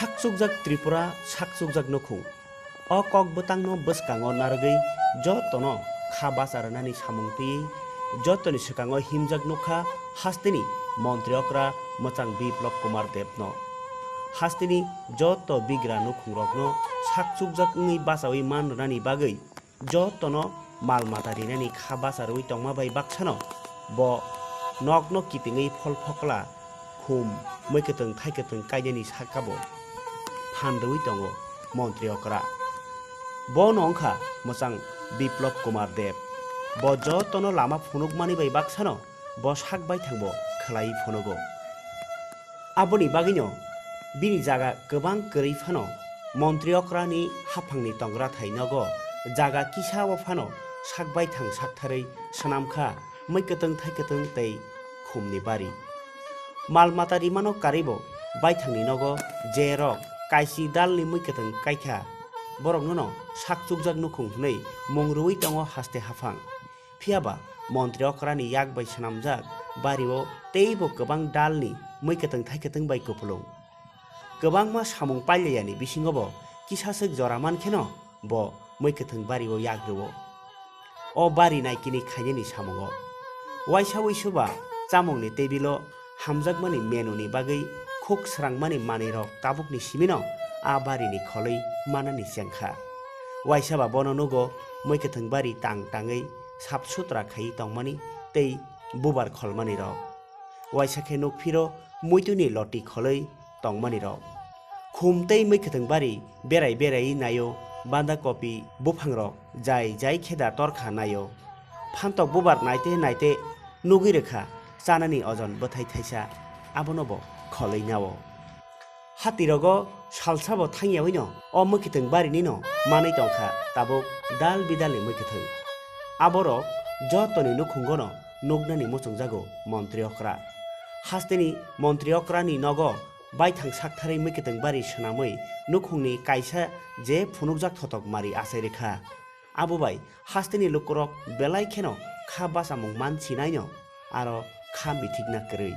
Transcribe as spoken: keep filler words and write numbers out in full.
Sakchukjak Tripura, sakchukjak nukhung. O kok bwtangno bwskango narwgwi jotono kha bacha rwnani samung twiwi jotoni swkango himjak nukha hasteni montri okra mwchang Biplop Kumar Debno. Hasteni joto bigra nukhungrokno sakchukjak wngwi bachaui man rwnani bagwi jotono mal mata rinani kha bacha rwui tongma bai baksano bo nokno kitingwi phol phokla khum, mwikitwng thaikitwng kainani sakabo phan rwui tongo montri okra. Bono wngkha mwchang Biplop Kumar Deb. Bo jotono lama phunukmani bai baksano bo sak baithangbo khwlaiwi phunugo. Aboni bagwino bini jaga kwbang kwrwi phano montri okrani haphangni tongrathai nogo jaga kisao phano sak baithang saktharwi swnamkha mwikitwng thaikitwng tei khumni bari. Mal mata rimano karwibo baithangni nogo je rok kaisi dalni mwikitwng kaikha, boroknono sakchukjak nukhung hwnwi mung rwui tongo haste haphang. Phiyaba montri okrani yak bai swnamjak bario teibo kwbang dalni mwikitwng thaikitwng bai kupulung. Kwbangma samung pailiyani bisingobo kisaswk jora mankheno bo mwikitwng bario yak rwo. O bari naikini khainani samungo waisa wuisuba chamungni tebilo hamjakmani menuni bagwi khuk srangmani manwirok tabukni simino a barini kholwi manani chengkha. Waisaba bono nugo mwikitwng bari tang tangwi sap sutra khaiwi tongmani tei bubar kholmanirok. Waisa khe nukphiro muituni loti kholwi tongmanirok. Khum tei mwikitwng bari berai beraiwi naio, banda kopi buphangrok jai jai khe da torkha naio. Phantok bubar naite naite nugwi rwkha chanani ojon bwthai thaisa, abono bo kholwi nao. Hatirogo salsabo thangyawi no o mwkhitwng barini no manwi tongkha tabuk dal bidalni mwkhitwng. Aborok jotoni nukhungo no nuknani muchungjago montri okra. Hasteni montri okrani nogo baithang saktharwi mwkhitwng bari swnamwi nukhungni kaisa je phunukjak thotok mari achai rwkha. Abo bai hasteni lukurok belai kheno kha bachamung man sinaino aro kha mithikna kwrwi.